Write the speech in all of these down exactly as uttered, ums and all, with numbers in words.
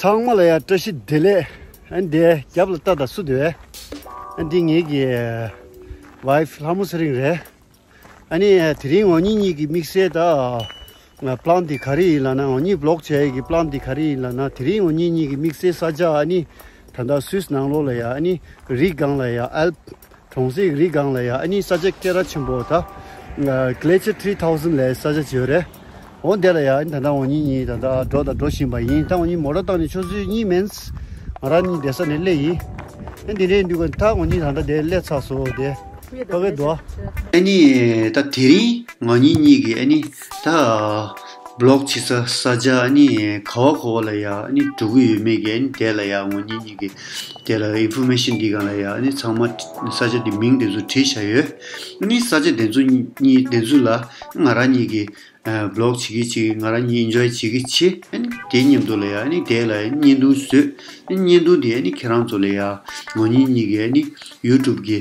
ཚང་མ་ལ་ཡ་བཀྲ་ཤིས་བདེ་ལེགས། ཨ་འདི་རྒྱབ་ལ་ལྟ་དང་སུ་འདུག་ཨ་འདི་ངེད་ཀྱི་ཝའི་ཕི་ལྷ་མོ་ཚེ་རིང་རེད། ཨ་ནི་དེ་རིང་ངོ་གཉིས་གཉིས་ཀྱི་དམིགས་བསལ་ད་པླན་འདི་ག་རེ་ཡིན་ལབ་ན། ངོ་གཉིས་བི་ལོག་བྱས་ཡས་ཀྱི་པླན་འདི་ག་རེ་ཡིན་ལབ་ན། དེ་རིང་ངོ་གཉིས་གཉིས་ཀྱི་དམིགས་བསལ་ས་ཆ་ཨ་ནི་ད་ལྟ་སུད་སི་ནང་ལོགས་ལ་ཡ་ཨ་ནི་རི་སྒང་ལ་ཡ་ཨལ་པི་གྲོང་གསེབ་རི་སྒང་ལ་ཡ་ཨ་ནི་ས་ཆ་སྐད་གྲགས་ཆེན་པོ་ད་གི་ལེ་ཤི་ཡར་ཐི་རི་ཐའུ་ཟན་ལབ་ས་ཆ་ཅིག་ཡོད་རེད། འོ་འདི་ལ་ཡ་ཨ་ནི་ད་ལྟ་ངོ་གཉིས་གཉིས་ད་ལྟ་འགྲོ་དང་འགྲོ་བཞིན་པ་ཡིན། ད་ངོ་གཉིས་མོ་ཊ་བཏང་ནས་ཆུ་ཚོད་གཉིས་མིན། ང་རང་གཉིས་བསྡད་ས་ནས་སླེབས་ཡིན། ཨ་འདི་འདྲའི་འདུག་ག་ད་ངོ་གཉིས་ད་ལྟ་འདིར་སླེབས་ཚར་སོང་། དེ་ཕ་གི་འདུག་ཨ་ནི་ད་དེ་རིང་ངོ་གཉིས་གཉིས་ཀྱིས་ཨ་ནི་ད་བི་ལོག་བྱེད་ས་ས་ཆ་ཨ་ནི་ག་བ་ག་བ་ལ་ཡ་ཨ་ནི་འགྲོ་གི་ཡོད་མེད་ཀྱི་ཨ་ནི་དེ་ལ་ཡ་ངོ་གཉིས་གཉིས་ཀྱིས་དེ་ལ་ཨིན་ཕོར་མེ་ཤན་འདི་སྒང་ལ་ཡ་ཨ་ནི་ཚང་མ་ས་ཆ་འདི་མིང་དེ་ཚོ་བྲིས་བཞག་ཡོད། ཨ་ནི་ས་ཆ་དེ་ཚོ་གཉིས་དེ་ཚོ་ལ་ང་རང་གཉིས་ཀྱིས་ཨ་བི་ལོག་བྱེད་ཀྱི་བྱེད་ཀྱི་ང་རང་གཉིས་ཨེན་ཇོའི་བྱེད་ཀྱི་བྱེད། ཨ་ནི་དེ་མཉམ་དུ་ལ་ཡ་ཨ་ནི་དེ་ལ་ཡ་བརྙན་ཐུང་བཟོས། ཨ་ནི་བརྙན་ཐུང་དེ་ཨ་ནི་ཁྱེད་རང་ཚོ་ལ་ཡ་ངོ་གཉིས་གཉིས་ཀྱི་ཨ་ནི་ཡུ་ཊུབ་ཀྱི་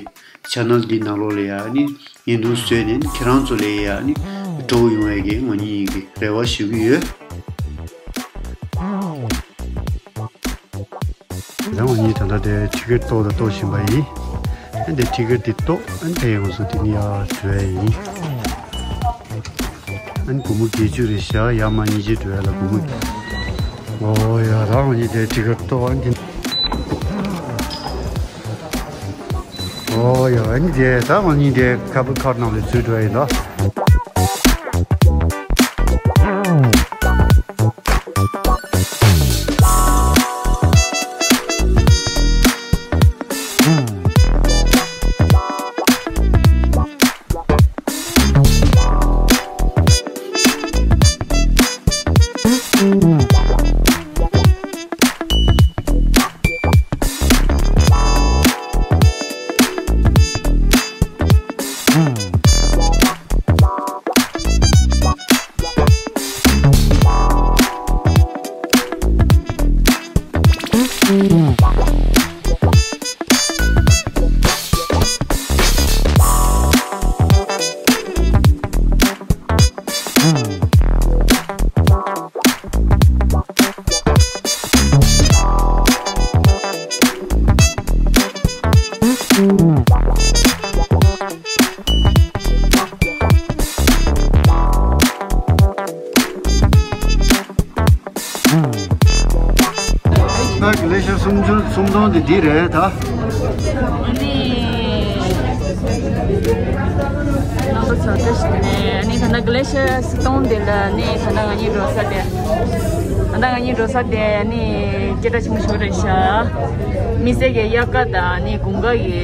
ཆེ་ནལ་འདི་ནང་ལོགས་ལ་ཡ་ཨ་ནི་བརྙན་ཐུང་བཟོས་ནས་ཨ་ནི་ཁྱེད་རང་ཚོ་ལ་ཡ་ཨ་ནི་སྤྲོ་པོ་ཡོང་བའི་གི་ངོ་གཉིས་གཉིས་ཀྱི་རེ་བ་ཞུ་གི་ཡོད། ད་ངོ་གཉིས་ད་ལྟ་དེ་ཊི་ཀེ་ཊི་ཏོག་ཏོག་བཞིན་པ་ཡིན། ཨ་འདི་ཊི་ཀེ་ཊི་འདི་ཏོག་ཨ་འདི་ཡོངས་སུ་དེ་ནི་ཡར་འགྲོ་ཡ་ཡིན། ཨ་ནི་སྒོར་མོ་བརྒྱད་ཅུ་རེད་ཤག་ཡར་མར་གཉིས་ཆ་འགྲོ་ཡ་ལ་སྒོར་མོ། ཨོ་ཡ་ད་ངོ་གཉིས་དེ་ཊི་ཀེ་ཊི་ཏོག་ཨ་འདི། ཨོ་ཡ་ཨ་ནི་དེ་ད་ངོ་གཉིས་དེ་ཁ་པར་ཁར་ནང་ལ་ཚུད་འགྲོ་ཡ་ཡིན་ད། ད་གི་ལེ་ཤ་སུམ་ཅུ་སུམ་སྟོང་དེ་འདི་རེད་ད། ཨ་ནི། ནམ་བར་ཚོ་བཀྲ་ཤིས་བདེ་ལེགས། ཨ་ནི་ད་ལྟ་གི་ལེ་ཤ་སུམ་སྟོང་དེ་ལ་ནི་ད་ལྟ་ང་གཉིས་འགྲོ་ས་དེ། ད་ལྟ་ང་གཉིས་འགྲོ་ས་དེ་ཨ་ནི་སྐད་གྲགས་ཆེན་པོ་ཞིག་རེད་ཤག་མི་སེར་གྱི་དབྱར་ཁ་དང་ཨ་ནི་དགུན་ཁ་གི་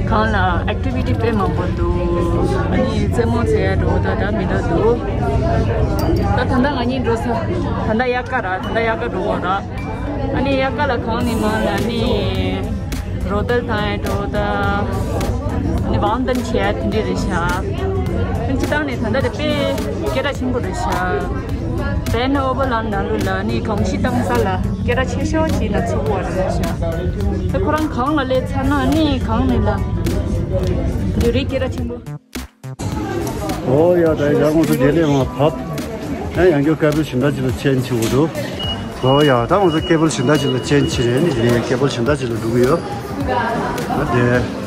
སྒང་ལ་ཨེག་ཊི་བི་ཊི་དཔེ་མང་པོ་འདུག་ཨ་ནི་རྩེད་མོ་རྩེ་ཡ་འགྲོ་ད་ད་མི་འདྲ་འདུག་ད་ད་ལྟ་ང་གཉིས་འགྲོ་ས་ད་ལྟ་དབྱར་ཁ་ར། ད་ལྟ་དབྱར་ཁ་འགྲོ་གོ་ར། ཨ་ནི་དབྱར་ཁ་ལ་གང་ནི་མང་ལ་ནི་རོ་ཏལ་ཐང་ཡ་འགྲོ་ད། ཨ་ནི་བང་དན་བྱས་དེ་འདྲ་རེད་ཤག་ཨ་ནི་སྤྱིར་བཏང་ནས་ད་ལྟ་དེ་དཔེ་སྐད་གྲགས་ཆེན་པོ་རེད་ཤག་བན་ཨོ་བར་ལན་ནང་ལོགས་ལ་ནི་གོམས་གཤིས་བཏང་ས་ལ་སྐད་གྲགས་ཆེ་ཤོས་ཅིག་ལ་ཚུད་པ་རེད་ཤག་ད་ཁོ་རང་གང་ལ་སླེབས་ཚར་ན་ནི་གང་ནས་ལ་འདི་རིགས་སྐད་གྲགས་ཆེན་པོ། ཨོ་ཡ་ད་ཡ་ང་ཚོ་དེ་ལས་མ་བབས། ཨ་ཡང་སྐྱར་ཀེ་བལ་གཞན་དག་ཅིག་ལ་ཅེན་ཇི་བྱེད་དགོས་འདུག་ཨོ་ཡ་ད་ང་ཚོ་ཀེ་བལ་གཞན་དག་ཅིག་ལ་ཅེན་ཇི་བྱེད་རེད། ནི་དེ་ནས་ཀེ་བལ་གཞན་དག་ཅིག་ལ་འགྲོ་གི་ཡོད། ཨ་དེ།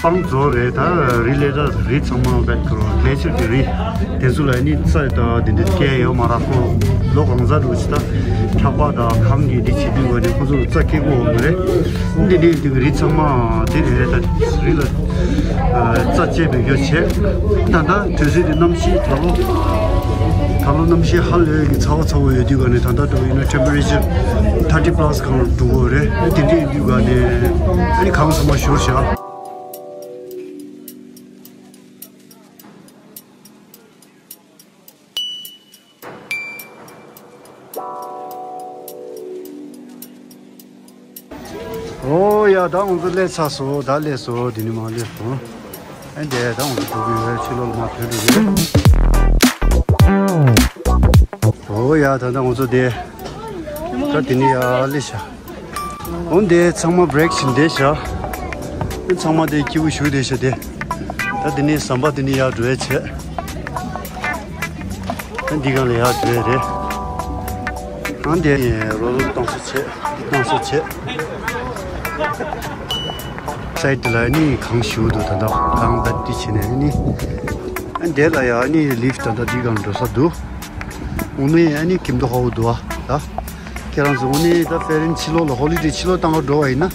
སྤང་རྫོང་རེད། ད་རི་ལས་ད་རི་ཚང་མ་བེད་ཁོ་རང་ལས་ཕྱིར་གྱི་རི་དེ་ཚོ་ལ་ནི་རྩྭ་དང་དེ་འདྲ་སྐྱེ་ཡོད་མ་རེད། ཁོ་ལོ་གང་ཚ་འགྲོ་ཅི་ད་འཁྱག་པ་དང་གངས་ཀྱི་འདི་བྱེད་དུས་བ་ནི་ཁོ་ཚོ་ལ་རྩྭ་སྐྱེ་གི་ཡོད་མ་རེད། འདི་འདྲའི་དེ་གི་རི་ཚང་མ་དེ་རེད། ད་རི་ལ་རྩྭ་བཅད་པའི་རྒྱུ་བྱས། ད་ལྟ་དུས་ཚོད་དེ་གནམ་གཤིས་ད་ལོ་ད་ལོ་གནམ་གཤིས་ཧ་ལས་ཀྱི་ཚ་བ་ཚ་བོ་ཡོད་དུས་ག་ནས་ད་ལྟ་འགྲོ་ཡིན་ན་ཊེམ་པ་རེ་ཅར་ཐར་ཊི་པ་ལ་སི་སྒང་ལ་འགྲོ་གི་རེད། དེ་འདྲ་ཡིན་དུས་ག་ནས་ཨ་ནི་གངས་ཚང་མ་ཤོར་བཞག་ཨོ་ཡ་ད་ང་ཚོ་སླེབས་ཚར་སོང་། ད་སླེབས་སོང་། དེ་ནས་མར་སླེབས་སོང་། ཨ་འདས་ད་ང་ཚོ་འགྲོ་གི་ཡོད། ཕྱི་ལོགས་ལ་མར་ཐོན་འགྲོ་གི་ཡོད། ཨོ་ ཡ་ད་ལྟ་ང་ཚོ་དེ་ད་དེ་ནས་ཡར་སླེབས་ཤག་འོ་འདི་ཚང་མ་བྷི་རེག་བྱས་བསྡད་ཤག་ཚང་མ་དེ་སྐྱིད་པོ་ཞེ་པོ་བསྡད་ཤག་དེ་ད་དེ་ནས་ཟམ་པ་དེ་ནས་ཡར་འགྲོ་ཡ་བྱས། ཨ་འདི་སྒང་ལ་ཡར་འགྲོ་ཡ་རེད། ཨ་འདི་ནས་རོ་ལོར་བཏང་ས་བྱས། འདི་བཏང་ས་བྱས། སའིཌ་ལ་ནི་གངས་ཞེ་པོ་འདུག་ད་ལྟ་གངས་ད་འདི་བྱས་ནས་ནི། ཨ་འདི་ལ་ཡ་ནི་ལིཕ་ཊི་ད་ལྟ་འདི་སྒང་འགྲོ་ས་འདུག་འོ་ནི་ཨ་ནི་ཀིམ་དོ་ཧའོ་འདུག་ཨ། ད་ཁྱེད་རང་ཚོ་འོ་ནི་ད་ཕེ་རན་ཕྱི་ལོགས་ལ་ཧོ་ལི་ཌེ་ཕྱི་ལོགས་བཏང་ག་འགྲོ་བ་ཡིན་ན་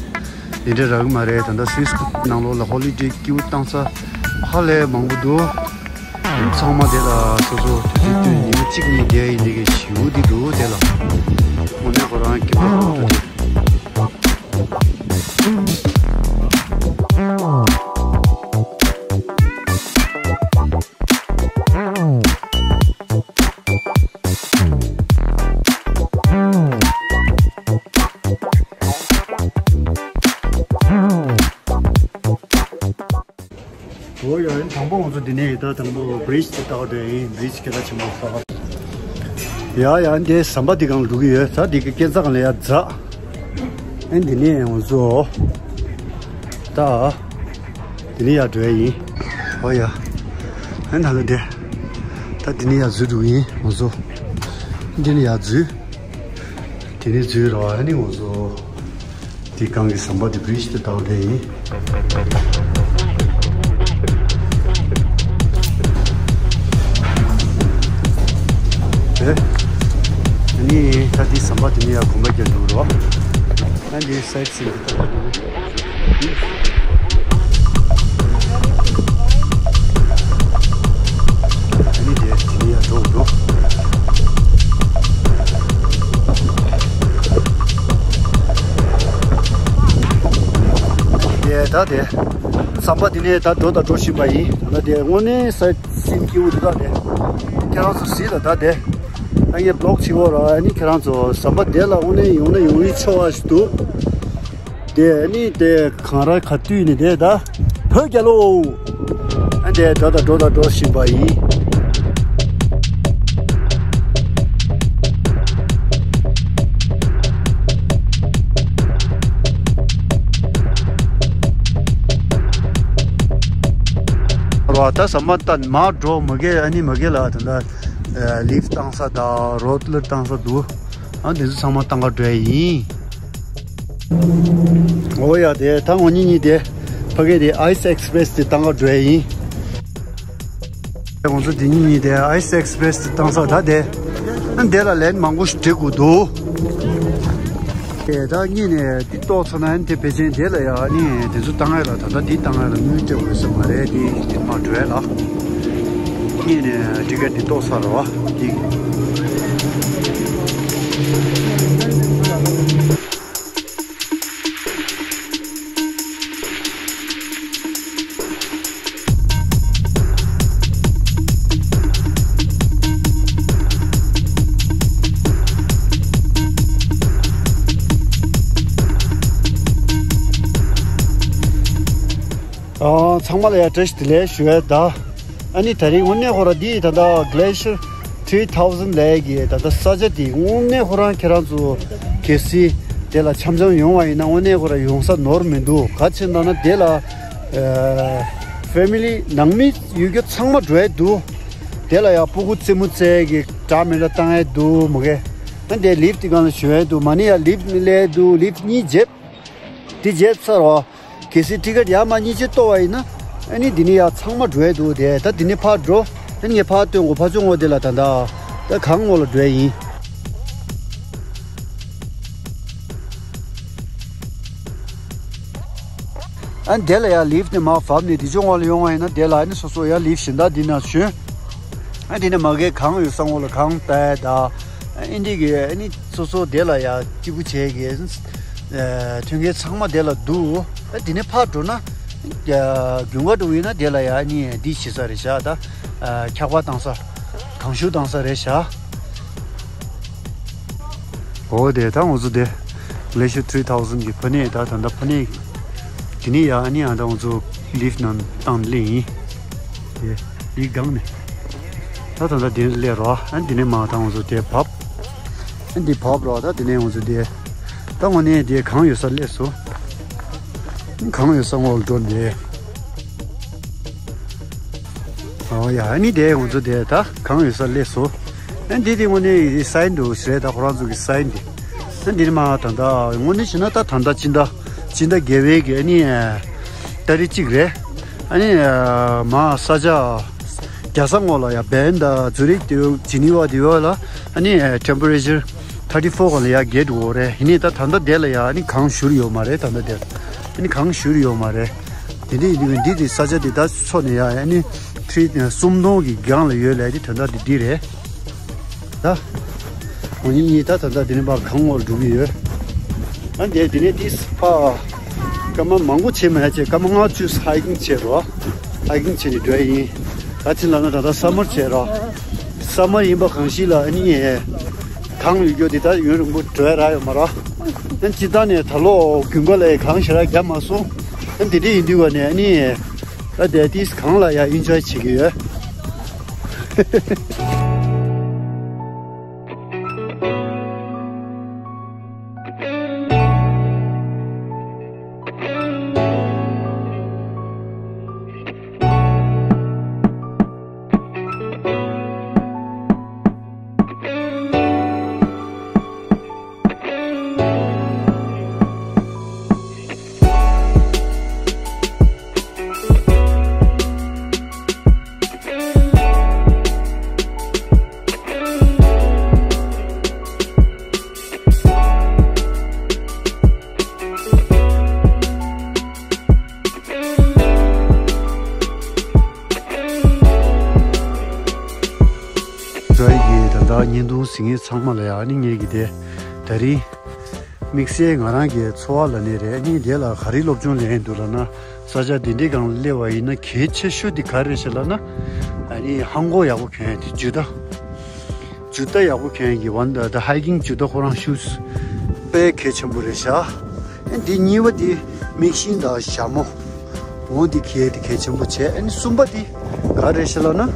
དེ་འདྲ་རག་གི་མ་རེད། ད་ལྟ་སུད་སི་ནང་ལོགས་ལ་ཧོ་ལི་ཌེ་སྐྱིད་པོ་བཏང་ས་ཧ་ལས་མང་པོ་འདུག་ཚང་མ་དེ་ལ་སོ་སོ་དུས་ཚོད་བསྟུན་ཉི་མ་གཅིག་གཉིས་བསྡད་ཡིན་ནི་གི་ཞེ་པོ་འདི་འདུག་དེ་ལ་དངོས་གནས་ཁོ་རང་སྐྱིད་པོ་འདུག་འོ་ཡ། ཡིན་དང་པོ་ང་ཚོ་འདི་ནས་ད་དང་པོ་བྷི་རི་ཇི་དེ་ལྟ་བ་འདྲ་ཡིན། བྷི་རི་ཇི་སྐད་གྲགས་ཆེན་པོ་ལ། ཡ་ཡ། འདི་ཟམ་པ་འདི་སྒང་འགྲོ་གི་ཡོད། ད་འདི་གི་སྐས་འཛེག་སྒང་ལ་ཡ་འཛེག་ཨ་འདི་ནས་ང་ཚོ་ད་འདི་ནས་ཡར་འགྲོ་ཡ་ཡིན། འོ་ཡ། ཨ་ན་ལ་འདི་ད་འདི་ནས་ཡར་འཛུལ་འགྲོ་གི་ཡིན་ང་ཚོ། འདི་ནས་ཡར་འཛུལ། དེ་ནས་འཛུལ་རོགས། ཨ་ནི་ང་ཚོ་དེ་སྒང་གི་ཟམ་པ་དེ་བྷི་རི་ཇི་དེ་ལྟ་བུ་དེ་ཡིན། དེ་ཨ་ནི་ད་དེ་ཟམ་པ་དེ་ནས་ཡར་གོམ་པ་རྒྱག་འགྲོ་རོགས། ཨ་འདི་སའིཊ་སིན་དེ་ལྟ་བུ་དེ་ནས། ཨ་ནི་དེ་དེ་ནས་ཡར་འགྲོ་འགྲོ། དེ་ད་དེ་ཟམ་པ་དེ་ནས་ད་འགྲོ་དང་འགྲོ་བཞིན་པ་ཡིན། ད་དེ་དངོས་གནས་སའིཊ་སིན་སྐྱིད་པོ་འདུག་ད་དེ་ཁྱེད་རང་ཚོ་གཟིགས་ད། ད་དེ་ད་ངས་བི་ལོག་བྱེད་འོ་ར། ཨ་ནི་ཁྱེད་རང་ཚོ་ཟམ་པ་དེ་ལ་དངོས་གནས་ཡོང་ན་ཡོང་རིན་ཆེ་བ་ཞིག་འདུག་དེ་ནི་དེ་གངས་ར་ག་དུས་ནི་དེ་ད་བོད་རྒྱལ་ལོ། ཨ་དེ་འགྲོ་ད་འགྲོ་ད་འགྲོ་བཞིན་པ་ཡིན། རོ་ད་ཟམ་པ་ད་མར་འགྲོ་མ་གི། ཨ་ནི་མ་གི་ལ་ད་ལིཕ་ཊི་བཏང་ས་དང་རོ་ལར་བཏང་ས་འདུག་ཨ་དེ་ཚོ་ཚང་མ་བཏང་ག་འགྲོ་ཡ་ཡིན། འོ་ཡ། དེ་ད་ང་གཉིས་གཉིས་དེ་ཕ་གི་དེ་ཨའི་སི་ཨེགས་པི་རེ་སི་དེ་བཏང་ག་འགྲོ་ཡ་ཡིན། ང་ཚོ་དེ་གཉིས་གཉིས་དེ་ཨའི་སི་ཨེགས་པི་རེ་སི་དེ་བཏང་ས་ད་དེ་ཨ་དེ་ལ་ལན་མང་པོ་ཞིག་འབྲི་དགོས་འདུག་དེ་ད་གཉིས་ནས་འདི་ཏོག་ཙམ་ན་དེ་ཕལ་ཆེར་དེ་ལ་ཡ་ནི་དེ་ཚོ་བཏང་ཡ་ལ་ད་ལྟ་འདི་བཏང་ཡ་ལ་དངུལ་སྤྲད་དགོས་ས་མ་རེད། འདི་འདི་མ་འགྲོ་ཡ་ལ། གཉིས་ནས་ཊི་ཀེ་ཊི་འདི་ཏོག་ཙམ་རེད་བ་འདི། ཨ་ཚང་མ་ལ་ཡ་བཀྲ་ཤིས་བདེ་ལེགས་ཞུ་ཡ་ད། ཨ་ནི་ད་རིང་དངོས་གནས་ཁོ་ར་འདི་ད་ལྟ་Glacier three thousand ལབ་ཀྱི་ད་ལྟ་ས་ཆ་འདི་དངོས་གནས་ཁོ་རང་ཁྱེད་རང་ཚོ་གལ་སྲིད་དེ་ལ་འཆམ་འཆམ་ཡོང་བ་ཡིན་ན་དངོས་གནས་ཁོ་ར་ཡོང་ས་ནོར་མི་འདུག་ག་ཅི་ལབ་ན་དེ་ལ་ཨ་ཕེ་མི་ལི་ནང་མི་ཡོད་རྒྱུ་ཚང་མ་འགྲོ་ཡ་འདུག་དེ་ལ་ཡ་སྤུ་གུ་རྩེད་མོ་རྩེ་གི་འདྲ་མི་འདྲ་བཏང་ཡ་འདུག་མ་གི། ཨ་འདི་ལིཕ་ཊི་འདི་སྒང་ལ་ཞོན་ཡ་འདུག་མ་ནི་ཡ་ལིཕ་ཊི་མི་སླེབས་འདུག་ལིཕ་ཊི་གཉིས་བརྗེད། འདི་བརྗེད་ཚར་བ། གལ་སྲིད་ཊི་ཀེ་ཊི་ཡར་མར་གཉིས་ཆ་གཏོར་བ་ཡིན་ན། ཨ་ནི་འདི་ནས་ཡར་ཚང་མ་འགྲོ་ཡ་འདུག་དེ་ད་འདི་ནས་ཕར་འགྲོ། ཨ་ནི་ངས་ཕར་སྟོན་དགོས། ཕར་ཕྱོགས་ངོ་དེ་ལ་ད་ད་ད་གངས་ངོ་ལ་འགྲོ་ཡ་ཡིན། ཨ་ནི་དེ་ལ་ཡར་ལིཕ་ཊི་ནས་མར་བབས་ནས་འདི་ཕྱོགས་ངོ་ལ་ཡོང་བ་ཡིན་ན་དེ་ལ་ཨ་ནི་སོ་སོ་ཡར་ལིཕ་ཊི་གཞན་དག་འདི་ནང་ཞོན། ཨ་དེ་ནས་མ་གིའི་གངས་ཡོད་ས་ངོ་ལ་གངས་བལྟ་ཡ་ད། ཨ་འདི་གི་ཨ་ནི་སོ་སོ་དེ་ལ་ཡ་སྐྱིད་པོ་བྱས་གི། ཨ་མཐུན་རྐྱེན་ཚང་མ་དེ་ལ་འདུག་ཨ་དེ་ནས་ཕར་འགྲོ་ན། ཨ་རྒྱུན་ག་འགྲོ་ཡིན་ན་དེ་ལ་ཡ་ཨ་ནི་འདི་བྱེད་ས་རེད་ཤག་ད། ཨ་འཁྱག་པ་བཏང་ས། གངས་ཤུག་བཏང་ས་རེད་ཤག་འོ་དེ་ད་ང་ཚོ་དེ་Glacier three thousand གི་ཕ་ནས་ད་ད་ལྟ་ཕ་ནས་དེ་ནས་ཡ་ཨ་ནི་ཨ་ད་ང་ཚོ་ལིཕ་ཊི་ནང་བཏང་སླེབས་ཡིན། དེ་ལིཕ་ཊི་སྒང་ནས་ད་ད་ལྟ་དེ་སླེབས་རོགས། ཨ་དེ་ནས་མར་ད་ང་ཚོ་དེ་བབས། འདི་བབས་རོགས། ད་དེ་ནས་ང་ཚོ་དེ་ད་དངོས་གནས་དེ་གངས་ཡོད་ས་སླེབས་སོང་། གངས་ཡོད་ས་ངོ་ལ་འགྲོ་འདི། ཨོ་ཡ། ཨ་ནི་དེ་ང་ཚོ་དེ་ད་གངས་ཡོད་ས་སླེབས་སོང་། ཨ་འདི་དེ་དངོས་གནས་སའིན་འདུག་ཟེར། ད་ཁོ་རང་ཚོ་གི་སའིན་དེ། ཨ་འདི་ནི་མ་ད་ད་དངོས་གནས་བྱས་ན་ད་ད་ད་སྤྱི་ཟླ་སྤྱི་ཟླ་བརྒྱད་པའི་གི་ཨ་ནི་ཏ་རིག་གཅིག་རེད། ཨ་ནི་མ་ས་ཆ་རྒྱ་ས་ངོ་ལ་ཡ་བན་དང་ཛུ་རིག་དེ་ཇི་ནི་ཝ་དེ་བ་ལ་ཨ་ནི་ཊེམ་པ་རེ་ཅར་ཐར་ཊི་ཕོར་གང་ལ་ཡ་བརྒལ་འགྲོ་གི་རེད། ཡིན་ནའི་ད་ད་ལྟ་དེ་ལ་ཡ་ཨ་ནི་གངས་བཞུར་ཡོད་མ་རེད། ད་ལྟ་དེ་ལ་ཨ་ནི་གངས་བཞུར་ཡོད་མ་རེད། དེ་འདྲ་ཡིན་དུས་འདི་དེ་ས་ཆ་དེ་ད་མཚོ་ནས་ཡ་ཨ་ནི་ཁྲི་སུམ་སྟོང་གི་སྒང་ལ་ཡོད་ལབ་དེ་དོན་དག་དེ་འདི་རེད། ད་འོ་ནི་གཉིས་ད་ད་ད་དེ་ནས་ཕར་གངས་ངོ་ལ་འགྲོ་གི་ཡོད། ཨ་འདི་དེ་ནས་དེ་ཕ་སྐར་མ་མང་པོ་བྱས་མ་ཡ་བྱས། སྐར་མ་ལྔ་བཅུ་ཧའི་ཀིང་བྱས་རོགས། ཧའི་ཀིང་བྱས་ནས་འགྲོ་ཡ་ཡིན། ད་ཅི་ལབ་ན་ད་ལྟ་སམ་མར་བྱས་རོགས། སམ་མར་ཡིན་པ་གང་ཞིག་ལ་ཨ་ནི་གངས་ཡོད་རྒྱུ་དེ་ད་ཡུན་རིང་པོ་འགྲོ་ཡ་རག་ཡོད་མ་རེད། ཨ་སྤྱིར་བཏང་ནས་ད་ལོ་དགུན་ཁ་ལ་གངས་ཞེ་དྲག་བརྒྱབ་མ་སོང་། ཨ་འདི་འདྲ་ཡིན་དུས་ག་ནས་ཨ་ནི་ད་དེ་དེ་གངས་ལ་ཡ་ཨིན་ཇོའི་བྱེད་ཀྱི་ཡོད། ད་ཡི་གེ་ད་ལྟ་བརྙན་ཐུང་གཟིགས་མཁན་ཚང་མ་ལ་ཡ་ཨ་ནི་ངེད་ཀྱི་དེ་ད་རིང་དམིགས་བསལ་ང་རང་གི་འཚོ་བ་ལ་ནི་རེད། ཨ་ནི་དེ་ལ་ག་རེ་སློབ་སྦྱོང་ལེན་འདུག་ལབ་ན། ས་ཆ་འདི་འདྲའི་སྒང་ལ་སླེབས་པ་ཡིན་ན་གལ་ཆེ་ཤོས་འདི་ག་རེ་རེད་ལབ་ན། ཨ་ནི་ལྷམ་གོག་ཡག་པོ་གྱོན་ཡ་དེ་ཇུ་ཏ། ཇུ་ཏ་ཡག་པོ་གྱོན་ཡ་གི་ཝན་ད་ད་ཧའི་ཀིང་ཇུ་ཏ་ཁོ་རང་ཤུ་ཛི་དཔེ་གལ་ཆེན་པོ་རེད་ཤག་ཨ་འདི་གཉིས་པ་འདི་མིག་ཤིང་དང་ཞྭ་མོ། འོ་འདི་གལ་དེ་གལ་ཆེན་པོ་བྱས། ཨ་ནི་གསུམ་པ་འདི་ག་རེ་རེད་ལབ་ན།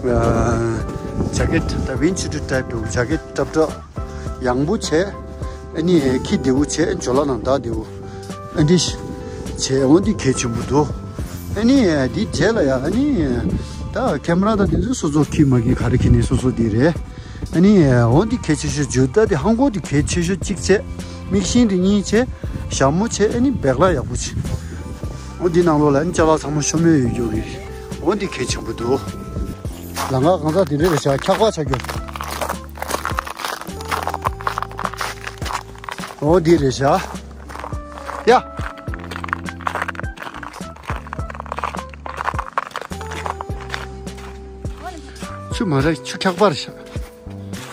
ཨ་ཇ་ཀེ་ཊི་ད་ཝིན་ཌི་ཤི་ཊར་ཊའིབ་འདུག་ཇ་ཀེ་ཊི་སྲབ་སྲབ། ཡང་པོ་བྱས། ཨ་ནི་ཁྱི་བདེ་བོ་བྱས། ཇོ་ལ་ནང་བདག་བདེ་བོ། ཨ་འདི་བྱས། འོ་འདི་གལ་ཆེན་པོ་འདུག་ཨ་ནི་འདི་རྗེས་ལ་ཡ་ཨ་ནི་ད་ཁེ་མ་ར་དང་དེ་ཚོ་སོ་སོ་ཁྱི་མ་ཁྱི་ག་རེ་ཁྱི་ནི་སོ་སོ་འདི་རེད། ཨ་ནི་འོ་འདི་གལ་ཆེ་ཤོས་ཇུ་ཏ་འདི་ལྷམ་གོག་འདི་གལ་ཆེ་ཤོས་གཅིག་བྱས། མིག་ཤིང་འདི་གཉིས་བྱས། ཞྭ་མོ་བྱས། ཨ་ནི་བེག་ལ་ཡག་པོ་བྱས། འོ་འདི་ནང་ལོགས་ལ་ཨ་ནི་ཅ་ལག་ཚང་མ་ཤོ་མོ་ཡོད་རྒྱུ་གི། འོ་འདི་གལ་ཆེན་པོ་འདུག་ལམ་ཁ་གང་ཟག་དེ་འདྲ་རེད་ཤག་འཁྱག་པ་ཆགས་རྒྱུ། འོ་འདི་རེད་ཤག་ཡ། ཆུ་མ་རེད། ཆུ་འཁྱག་པ་རེད་ཤག་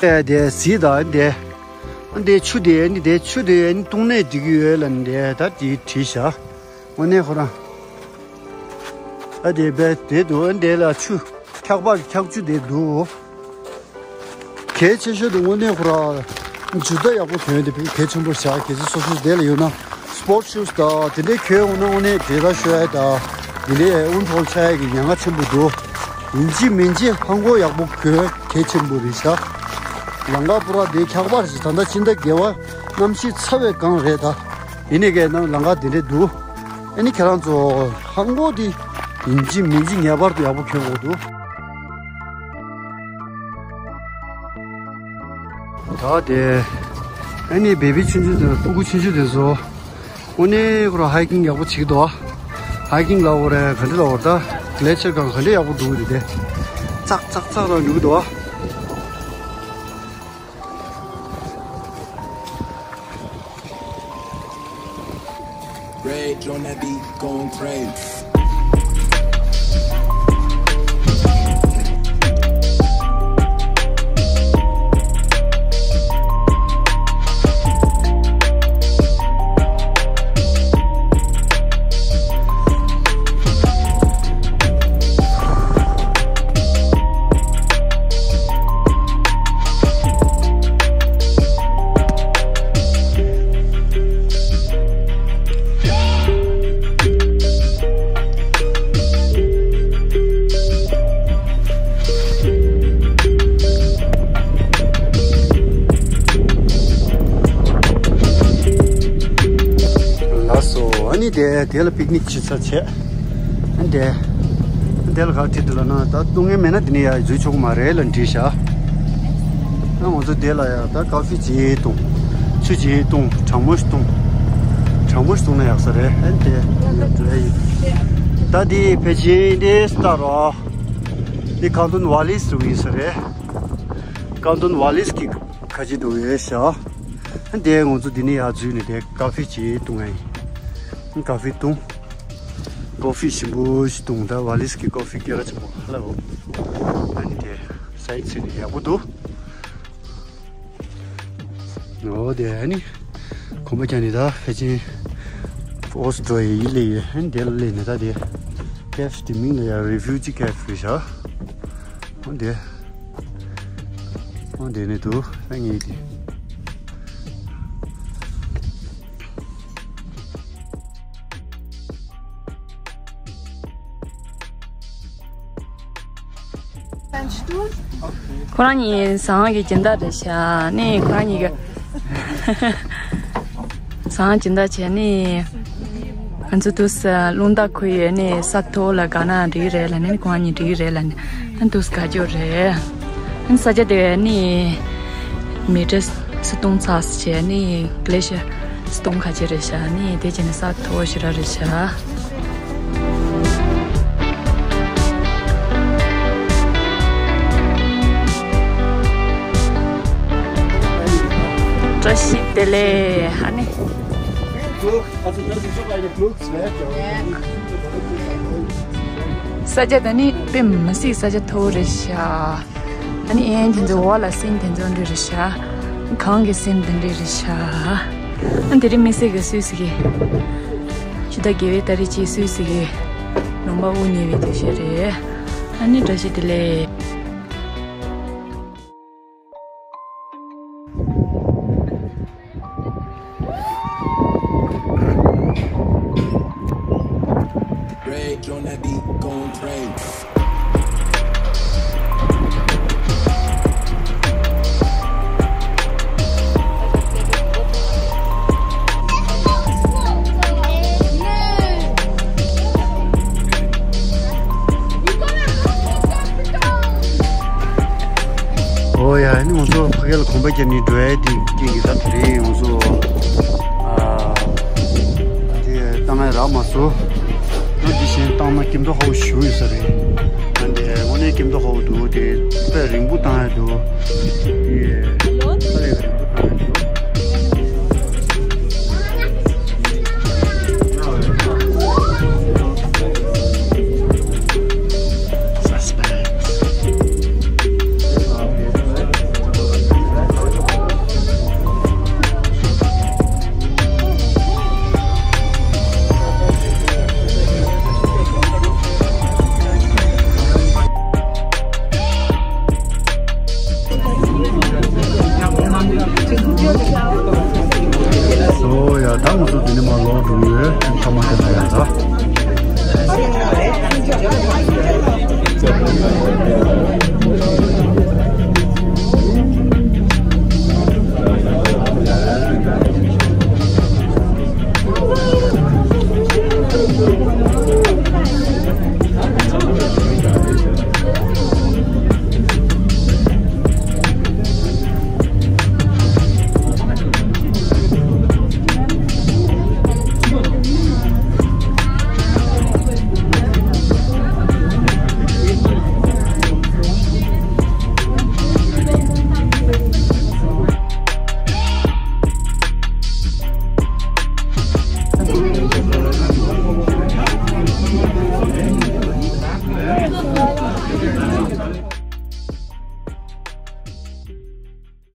ཨེ་དེ་གཟིགས་དང་དེ། འདི་ཆུ་དེ་ནི་དེ་ཆུ་དེ་ནི་བཏུང་ནས་འགྲིག་གི་ཡོད་ལབ་ནས་དེ་ད་དེ་བྲིས་ཤག་དངོས་གནས་ཁོ་རང་། ཨ་དེ་བས་དེ་འདུག་ཨ་འདི་ལ་ཆུ་འཁྱག་པ་གི་འཁྱག་ཆུ་དེ་འདུག་གལ་ཆེ་ཤོས་དེ་དངོས་གནས་ཁོ་རང་ཇུ་ཏ་ཡག་པོ་གྱོན་དེ་གལ་ཆེན་པོ་བཞག་གལ་སྲིད་སོ་སོ་དེ་ལ་ཡོད་ན་སི་པོར་ཊི་ཤུ་ཛི་དང་དེ་འདྲའི་གྱོན་འོང་ན་དངོས་གནས་དེ་ལྟར་ཤོད་ཡ་དང་དེ་འདྲའི་དབུ་འཕྲོག་ཆགས་ཡ་གི་ཉེན་ཁ་ཆེན་པོ་འདུག་ཡིན་གཅིག་མིན་གཅིག་ལྷམ་གོག་ཡག་པོ་གྱོན་གལ་ཆེན་པོ་རེད་ཤག་ལམ་ཁ་པུ་ར་དེ་འཁྱག་པ་རེད་ཤག་ད་ལྟ་སྤྱི་ཟླ་བརྒྱད་པ་གནམ་གཤིས་ཚ་བའི་སྒང་རེད་ད། ཡིན་ནའི་གས་ནང་ལམ་ཁ་དེ་འདྲས་འདུག་ཨ་ནི་ཁྱེད་རང་ཚོ་ལྷམ་གོག་དེ་ཡིན་གཅིག་མིན་གཅིག་ངེས་པར་དུ་ཡག་པོ་གྱོན་དགོས་འདུག་ད་དེ་ཨ་ནི་བེ་བི་ཆུང་ཆུང་དེ་ཕྲུ་གུ་ཆུང་ཆུང་དེ་ཚོ་དངོས་གནས་ཁོ་རང་ཧའི་ཀིང་ཡག་པོ་བྱེད་ཀྱི་འདུག་ཧའི་ཀིང་ལབ་དགོས་རེད། ག་འདྲ་ལབ་དགོས་རེད། ད་གི་ལེ་ཆར་སྒང་ག་འདྲ་ཡག་པོ་འདུག་རེད་དེ། ཙག་ཙག་ཙག་རང་འགྲོ་གི་འདུག Rage on that beat, going crazy. དེ་དེ་ལ་པིག་ནིག་བྱེད་ས་བྱས། ཨ་ནི་དེ་དེ་ལ་ག་བྲིས་འདུག་ལབ་ན། ད་བཏུང་མཁན་མེད་ན་དེ་ནས་ཡར་འཛུལ་ཆོག་གི་མ་རེད་ལབ་བྲིས་ཤག་ཨ་ང་ཚོ་དེ་ལ་ཡར་ད་ཀ་ཧྥེ་ཅིག་བཏུང་། ཆུ་ཅིག་བཏུང་། གྲང་མོ་ཞིག་བཏུང་། གྲང་མོ་ཞིག་བཏུང་ན་ཡག་ས་རེད། ཨ་ནི་དེ་ཡར་འགྲོ་ཡ་ཡིན། ད་དེ་ཕལ་ཆེར་དེ་སི་ཊར་རོ། དེ་ཀན་ཊོན་ཝ་ལིས་རུ་ཡིན་ས་རེད། ཀན་ཊོན་ཝ་ལིས་ཀྱི་ཁ་ཆེ་འདུག་ཡོད་ཤག་ཨ་ནི་དེ་ང་ཚོ་འདི་ནས་ཡར་འཛུལ་ནས་དེ་ཀ་ཧྥེ་ཅིག་བཏུང་ཡ་ཡིན། ཀ་ཧྥེ་བཏུང་། ཀོ་ཧྥི་ཞིམ་པོ་ཞིག་བཏུང་། ད་ཝ་ལིས་ཀྱི་ཀོ་ཧྥི་སྐད་གྲགས་ཆེན་པོ་ཧ་ལ་འོ། ཨ་ནི་དེ་སའིཊ་སིན་ཡག་པོ་འདུག་འོ་དེ་ཨ་ནི་གོམ་པ་རྒྱག་ནས་ད་ཕལ་ཆེར་ཨོ་སི་ཊོ་ཡི་སླེབས་ཡོད། ཨ་ནི་དེ་ལ་སླེབས་ནས་ད་དེ་ཀེབ་དེ་མིང་ལ་ཡ་རི་ཕུ་ཇི་ཀེབ་རེད་ཤག་འོ་དེ། ཨོ་དེ་ནས་འདུག་ཨ་ངེས་དེ། ཁོ་རང་གཉིས་ཟངས་ཀྱི་སྦྱིན་བདག་རེད་ཤག་ནི་ཁོ་རང་གཉིས་ཀྱི་ཟངས་སྦྱིན་བདག་བྱས་ནི། ང་ཚོ་དུས་རླུང་རྟ་ཁོ་ཡོད་ནི་ས་མཐོ་ལ་དགའ་ན་འགྲིག་རེད་ལབ་ནི། ཁོང་གཉིས་འགྲིག་རེད་ལབ་ནི། ཨ་དུས་དགའ་སྐྱོ་རེད། ཨ་ས་ཆ་དེ་ནི་མི་ཊར་སུམ་སྟོང་ཙམ་བྱས་ནི་གི་ལེ་ཤི་སུམ་སྟོང་ཁ་ཆེ་རེད་ཤག་ནི་དེ་བྱས་ནི་ས་མཐོ་ཞེ་དྲག་རེད་ཤག་བཀྲ་ཤིས་བདེ་ལེགས། ཨ་ནི། ས་ཆ་དེ་ནི་དཔེ་མི་སྲིད་ས་ཆ་མཐོ་པོ་རེད་ཤག་ཨ་ནི་ཨེ་དེ་ཚོ་འོག་ལ་སེམས་དེ་ཚོ་འདྲ་རེད་ཤག་གངས་ཀྱི་སེམས་དེ་འདྲ་རེད་ཤག་ཨ་དེ་རིང་མི་སེར་གྱིས་སུས་ཟེར་གི། ཕྱི་ཟླ་བརྒྱད་པའི་ཏ་རིག་གཅིག་སུས་ཟེར་གི། ལུང་པ་དབུ་བརྙེས་པའི་དུས་ཆེན་རེད། ཨ་ནི་བཀྲ་ཤིས་བདེ་ལེགས། Rage on that beat, gon' pray. ཨོ་ཡ། ཨ་ནི་ང་ཚོ་ཕ་གི་ལ་གོམ་པ་རྒྱག་ནས་འགྲོ་ཡ་དེ་སྐད་ཀྱི་ད་དེ་རིང་ང་ཚོ་ཨ་དེ་བཏང་ཡ་རག་མ་སོང་། ང་འདི་བཞིན་བཏང་ན་སྐྱིད་མདོག་ཁ་པོ་ཞིག་ཡོད་ས་རེད། ཨ་འདི་དངོས་གནས་སྐྱིད་མདོག་ཁ་པོ་འདུག་དེ་དཔེ་རིང་པོ་བཏང་ཡ་འདུག་དེ་